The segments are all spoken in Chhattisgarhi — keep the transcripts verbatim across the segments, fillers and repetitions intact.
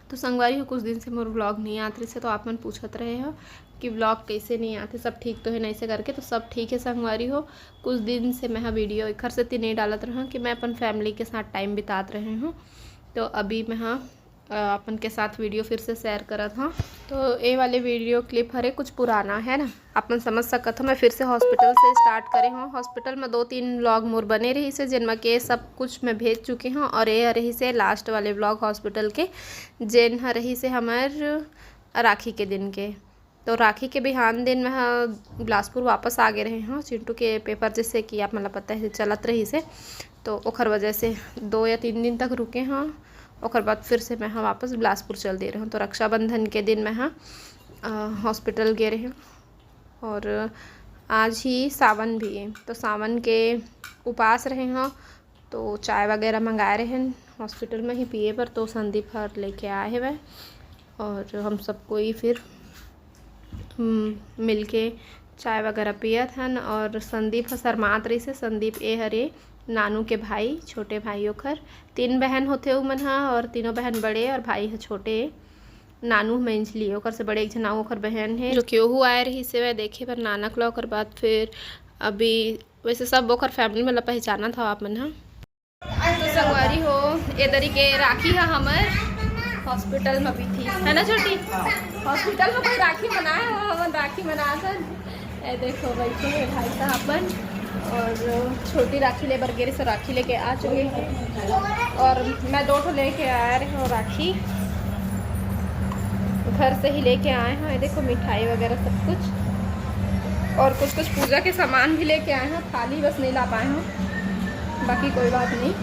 तो संगवारी हो, कुछ दिन से मोर व्लॉग नहीं आत रहिसे, तो आप मन पूछत रहे हो कि व्लॉग कैसे नहीं आते, सब ठीक तो है ना, ऐसे करके। तो सब ठीक है संगवारी हो, कुछ दिन से मैं वीडियो एखर सेती नहीं डालत रहूँ कि मैं अपन फैमिली के साथ टाइम बितात रहे हूँ। तो अभी मैं हाँ अपन के साथ वीडियो फिर से शेयर करत हाँ। तो ये वाले वीडियो क्लिप हरे कुछ पुराना है ना, आप मन समझ सकत हो। मैं फिर से हॉस्पिटल से स्टार्ट करे हूँ। हॉस्पिटल में दो तीन व्लॉग मोर बने रहिसे, जिनमें के सब कुछ मैं भेज चुके हूँ, और ये रहिसे लास्ट वाले व्लॉग हॉस्पिटल के, जेन ह रहिसे हमर राखी के दिन के। तो राखी के बिहान दिन मैं ह बिलासपुर वापस आ गे रहे हूँ, चिंटू के पेपर जैसे कि आप मन ला पता है चलत रहिसे, तो ओखर वजह से दो या तीन दिन तक रुके हूँ। ओखर बाद फिर से मैं ह वापस बिलासपुर चल दे रहे हूँ। तो रक्षाबंधन के दिन मैं ह हॉस्पिटल गे रहे हूँ, और आज ही सावन भी है, तो सावन के उपास रहे हूँ। तो चाय वगैरह मंगाए रहे हॉस्पिटल में ही पिए बर, तो संदीप हर लेके आए हवय, और हम सब कोई फिर हम्म, मिलके चाय वगैरह पियत हन। और संदीप ह शर्मात रहिसे। संदीप ए हरे नानू के भाई, छोटे भाई ओखर। तीन बहन होथे उमन ह, और तीनों बहन बड़े और भाई ह छोटे। नानू ह मेंझली, ओकर से बड़े एक झन अउ ओकर बहन हे, जो कि ओहू आए रहिसे वह देखे बर नानक ल। ओकर बाद फिर अभी वैसे सब ओकर फैमिली मन ला पहचानत हव आप मन ह। तो संगवारी हो, ए दरी के राखी ह हमर हॉस्पिटल में भी थी, है ना छोटी? हॉस्पिटल में कोई राखी मनाए हो, हमन राखी मनात हन। ए देखो, बैठे हैं भाई साहब अपन, और छोटी राखी ले बर गे रहे, सो राखी लेके आ चुके हैं। और मैं दो ठो लेके आया रहे हूँ राखी, घर से ही लेके आए हैं। ये देखो, मिठाई वगैरह सब कुछ, और कुछ कुछ पूजा के सामान भी लेके आए हैं। थाली बस नहीं ला पाए हैं, बाकी कोई बात नहीं।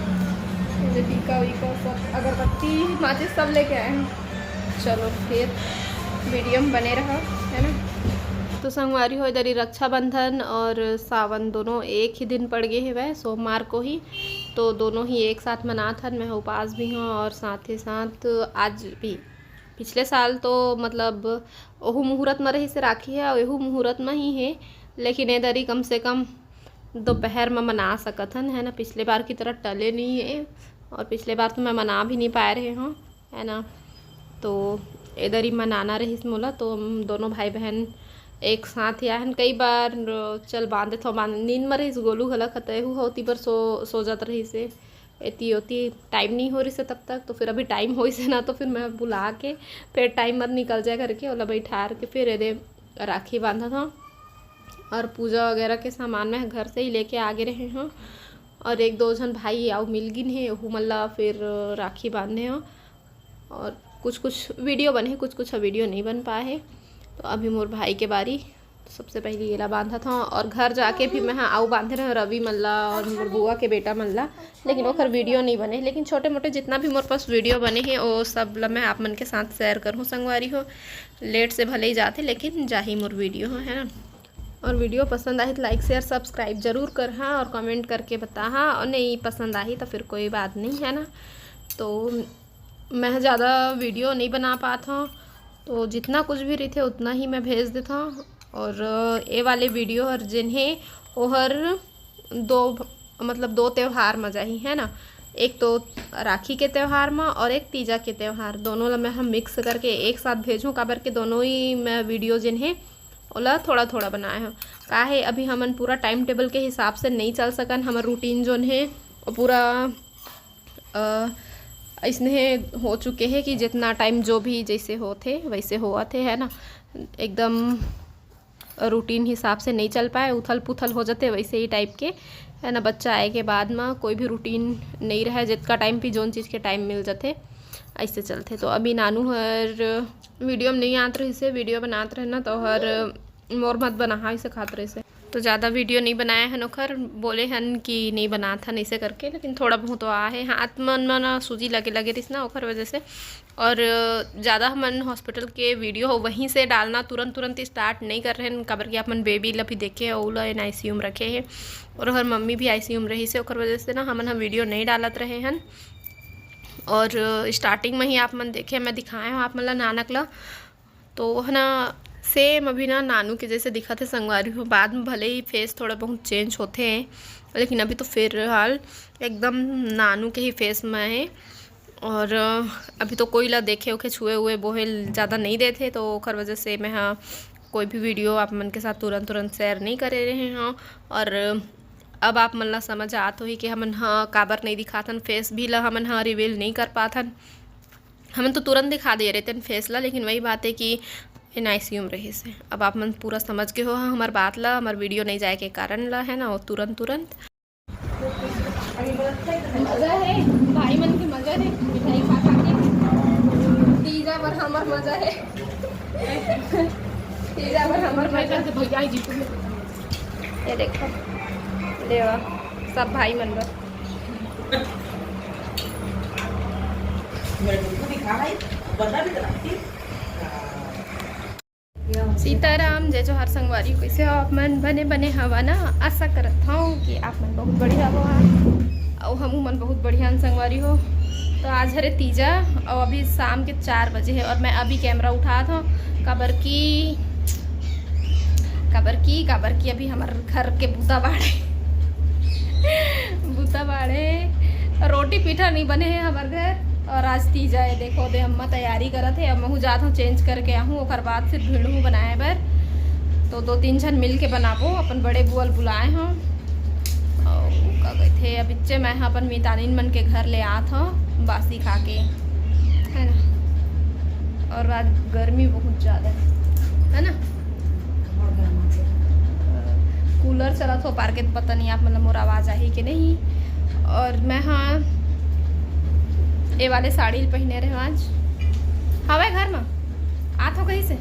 ये टीका वीका सब, अगरबत्ती, माचिस सब लेके आए हैं। चलो फिर वीडियो में बने रहो, है ना। तो संगवारी हो, इधर ही रक्षाबंधन और सावन दोनों एक ही दिन पड़ गए हवय, सोमवार को ही। तो दोनों ही एक साथ मनात हन। मैं उपास भी हूँ और साथ ही साथ आज भी, पिछले साल तो मतलब ओहू मुहूर्त म रहिसे राखी ह, अउ एहू मुहूर्त म ही हे, लेकिन ए दरी कम से कम दोपहर म मना सकत हन, है ना। पिछले बार की तरह टले नहीं है, और पिछले बार तो मैं मना भी नहीं पाए रहे हूँ, है ना। तो ए दरी मनाना रहिस मोला, तो हम दोनों भाई बहन एक साथ ही आए हन। कई बार चल बांध देथव, बांध, नींद म रहिस गोलू घला, खतय हू होती बर सो सो जात रहिसे। एती ओती टाइम नहीं हो रहिसे तब तक, तो फिर अभी टाइम होइस हे ना, तो फिर मैं बुला के फिर टाइम मत निकल जाए करके ओला बैठार के फिर एदे राखी बांधत हूँ। और पूजा वगैरह के सामान मैं घर से ही लेके आ गे रहे हूँ, और एक दो झन भाई अउ मिल गिन हे, ओहू मन ला फिर राखी बांधे हूँ। और कुछ कुछ वीडियो बने हे, कुछ कुछ वीडियो नहीं बन पाए हे। तो अभी मोर भाई के बारी, तो सबसे पहले येला बांधत हूँ, और घर जाके भी मैं ह अउ बांधे रहे रवि मन ला और मोर बुआ के बेटा मन ला, लेकिन ओकर वीडियो नहीं बने। लेकिन छोटे मोटे जितना भी मोर पास वीडियो बने हे, वो सब ला मैं आप मन के साथ शेयर करहूँ संगवारी हो। लेट से भले ही जाथे, लेकिन जाही मोर वीडियो ह, है ना। और वीडियो पसंद आही तो लाइक, शेयर, सब्सक्राइब जरूर करहा और कमेंट करके बताहा, और नहीं पसंद आही तो फिर कोई बात नहीं, है ना। तो मैं ज़्यादा वीडियो नहीं बना पात हूँ, तो जितना कुछ भी रहिथे उतना ही मैं भेज देत हूँ। और ए वाले वीडियो हर जेन हे, ओहर दो, मतलब दो त्यौहार म जाही, है ना। एक तो राखी के त्यौहार म और एक तीजा के त्यौहार, दोनों ला मैं हम मिक्स करके एक साथ भेजूँ, काबर के दोनों ही मैं वीडियो जेन हे ओला थोड़ा थोड़ा बनाए हूँ। का हे, अभी हमन पूरा टाइम टेबल के हिसाब से नहीं चल सकन, हमर रूटीन जोन हे वो पूरा अ, अइसने हो चुके हे कि जितना टाइम जो भी जैसे होथे वैसे होवत हे, है ना। एकदम रूटीन हिसाब से नहीं चल पाए, उथल पुथल हो जाते वैसे ही टाइप के, है ना। बच्चा आए के बाद में कोई भी रूटीन नहीं रहे, जितका टाइम भी जोन चीज़ के टाइम मिल जाते, ऐसे चलते। तो अभी नानू हर वीडियो में नहीं आत रहिसे, वीडियो बनात रहे ना तो हर मोर मत बनाहा, ऐसे खात रहिसे। तो ज़्यादा वीडियो नहीं बनाए हन, ओखर बोले हन कि नहीं बनात हन ऐसे करके, लेकिन थोड़ा बहुत तो आ हे। हाथ मन म ना सूजी लगे लगे रहिस ना, ओखर वजह से। और ज़्यादा हमन हॉस्पिटल के वीडियो हो वहीं से डालना तुरंत तुरंत स्टार्ट नहीं कर रहे हैं, काबर कि अपन बेबी ला भी देखे, ओला एन आईसीयू में रखे हे, और ओकर मम्मी भी आईसीयू में रहिस हे, ओकर वजह से ना हमन ह वीडियो नहीं डालत रहे हन। और स्टार्टिंग में ही आप मन देखे, मैं दिखाए हूँ आप मन ला नानक ला, तो वो ह ना सेम अभी ना नानू के जैसे दिखत हे संगवारी हो। बाद में भले ही फेस थोड़ा बहुत चेंज होथे, लेकिन अभी तो फिलहाल एकदम नानू के ही फेस में हे। और अभी तो कोई ला देखे उखे, छुए हुए बोहे ज़्यादा नहीं देथे, तो ओखर वजह से मैं हा कोई भी वीडियो आप मन के साथ तुरंत तुरंत शेयर नहीं करे रहे हौं। और अब आप मन ला समझ आत होही कि हमन ह काबर नहीं दिखाथन, फेस भी ला हमन ह रिवील नहीं कर पाथन। हमन तो तुरंत दिखा दे रहे तेन फेस ला, लेकिन वही बात है कि एन आईसीयू में रहिस है। अब आप मन पूरा समझ के हो हमर बात ला, हमर वीडियो नहीं जाए के कारण ला, है ना, वो तुरंत तुरंत। मजा है, भाई मन के मजा है, मिठाई खा खा के। तीजा बर हमर मजा है। तीजा बर हमर मजा है। भैया जी, ये देखो, लेवा, सब भाई मन बर। मेरे को दिखा भाई, बता भी तो रखती। सीताराम, जय जोहार संगवारी, कैसे हो आप मन? बने बने हवा ना? आशा करत हूँ कि आप मन बहुत बढ़िया हो। अउ हमू मन बहुत बढ़िया हन संगवारी हो। तो आज हरे तीजा, अउ अभी शाम के चार बजे है और मैं अभी कैमरा उठात हूँ, काबर की काबर की काबर की अभी हमार घर के बूता बाढ़े। बूता बाढ़े, रोटी पीठा नहीं बने है हमार घर। और आज तीजा है, देखो दे अम्मा तैयारी करत है। अब महू जात हूँ, चेंज करके आहूँ, ओकर बाद फिर भिड़हूँ बनाए बर। तो दो तीन झन मिल के बनाबो, अपन बड़े बुआ ल बुलाए हूँ। और का कहते, अब इच्चे मैं ह अपन मितानिन मन के घर ले आत हूँ बासी खा के, है ना। और आज गर्मी बहुत ज़्यादा है, है ना। कूलर चलत हो पार के, पता नहीं आप, मतलब, मोर आवाज़ आही कि नहीं। और मैं, हाँ, ये वाले साड़ी पहने रहे आज। हवे घर में आत हो कहीं से?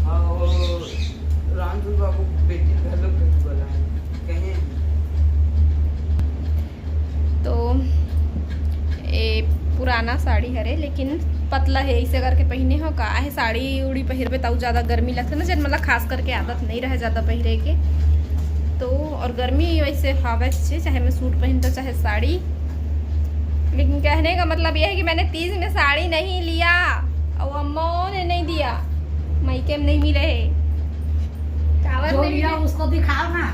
हाँ, वो रामधन बाबू बेटी घर लोग बोला है, कहे। तो ये पुराना साड़ी हरे, लेकिन पतला है, इसे करके पहने हो का है। साड़ी उड़ी पहिरबे त अउ ज़्यादा गर्मी लगथे ना, जन मतलब खास करके आदत नहीं रहे ज़्यादा पहिरे के। तो और गर्मी वैसे हवे से, चाहे मैं सूट पहनता चाहे साड़ी, लेकिन कहने का मतलब यह है कि मैंने तीज में साड़ी नहीं लिया और अम्मा ने नहीं दिया, मायके में नहीं मिले है। काबर जो नहीं लिया मिले? उसको दिखाओ ना।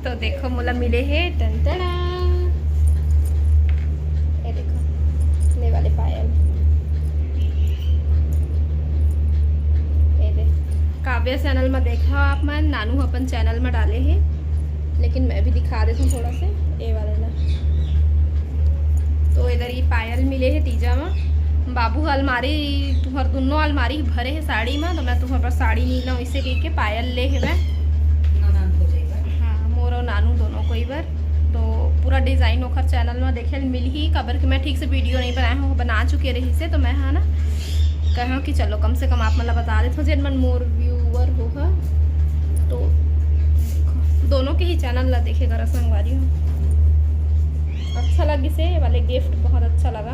तो देखो, मोला मिले हे टन टना। ये देखो, ये वाले पायल। ये दे, काव्या चैनल में देखा आप मन, नानू अपन चैनल में डाले हे, लेकिन मैं भी दिखा देती हूँ थोड़ा से ये वाले ना। तो इधर ये पायल मिले हे तीजा में। बाबू ह अलमारी, तुहर दोनों अलमारी भरे हे साड़ी में, तो मैं तुहर बर साड़ी नी लाऊं, इसे कह के पायल ले हे मैं। ननद हो जाएगा। हाँ, मोर और नानू दोनों कोई बर। तो पूरा डिजाइन ओखर चैनल में देखे ल मिलही, काबर कि मैं ठीक से वीडियो नहीं बनाए हूँ, बना चुके रही से, तो मैं, है ना, कहा कि चलो कम से कम आप मन ला बता देथो, जेन मन मोर व्यूअर हो हा। तो दोनों के ही चैनल ला देखे करा संगवारी हो। अच्छा लगिस हे, ये वाले गिफ्ट बहुत अच्छा लगा।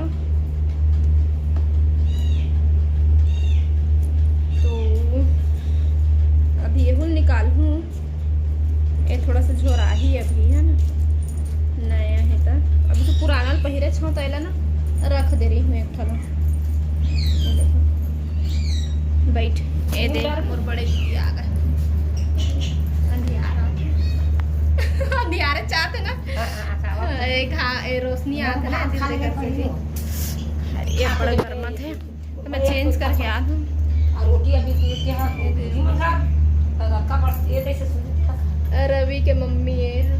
तो अभी ये हुल निकाल हूँ, ये थोड़ा सा झोराही अभी, है ना, नया है तो। अभी तो पुराना ल पहिरे छो, तो एला ना रख दे रही हूँ एक ठो ला। ये देखो। बैठ, ये देख, मोर बड़े दीदी आ गए। अंधियारा। अंधियारा चाहते ना। हाँ, हाँ, हाँ, हाँ। ए, घा-, ए, रोशनी आते ना, हाँ, ऐसे खा ले कर पड़ी सकते। हो। अरे, ये खा बड़ा ले गरम पड़ी। थे। तो मैं चेंज करके आ दूँ। और रोटी अभी के, के हाँ, ये दे दो। मतलब, तड़का बस ये कैसे शुरू था? रवि के मम्मी ये है।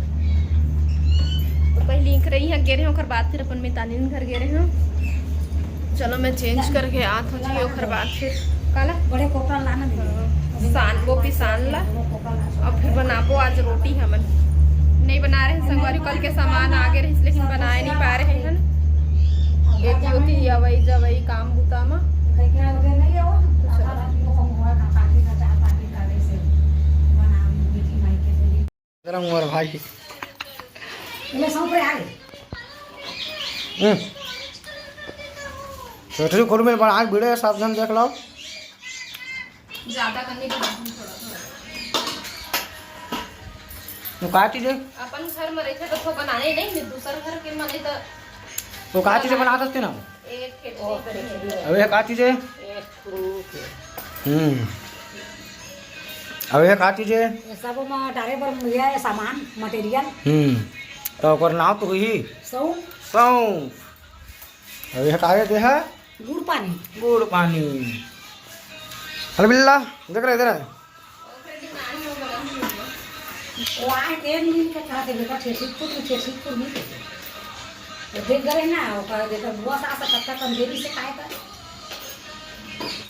तो पहले इंख रही है, गे रहे, ओकर बाद फिर अपन मितानिन घर गे रहे हूँ। चलो, मैं चेंज करके आत हूँ जी, ओकर बाद फिर काला बड़े कोपरा लाना दीदी। हाँ, सान, वो पिसान ला। बड़े कोपरा ला। अब फिर बनाबो आज रोटी हमन। नहीं बना रहे हैं संगवारी, कल के सामान आगे रहिस, लेकिन बनाए नहीं पा रहे हैं। एती ओती अवई जवई काम बुता म। कहीं के आगे नहीं है वो। तो चलो। आधा रात को कम हुआ था, पार्टी का चार पार्टी का वैसे बना मीठी माई के लिए। गरम हुआ रे भाई। ये सौंप रहे आगे। हम्म। छोटे खुर में बड़ा आग भिड़े, सावधान देख लो। ज्यादा करने के बाद थोड़ा थोड़ा। वो का चीज है? अपन घर में रहते तो थो बनाए नहीं, दूसर घर के माने तो वो का चीज बनात हस तेन? एक खिचड़ी बनी है। अबे का चीज है? एक फ्रूट है। हम्म। अबे का चीज है? ये सब में डारे बर मिला है सामान, मटेरियल। हम्म। तो ओकर नाम तो हुई? सौंफ। सौंफ। अभी हटावे दे है। गुड़ पानी। गुड़ पानी। अरे बिल्ला, देख रहे इधर है। वो आए तेल मिल के खा दे बेटा, छेठी फुट में छेठी फुट नहीं देते। तो देख गए ना, वो कह देता, बुआ सास कत्ता कमजोरी से खाए कर।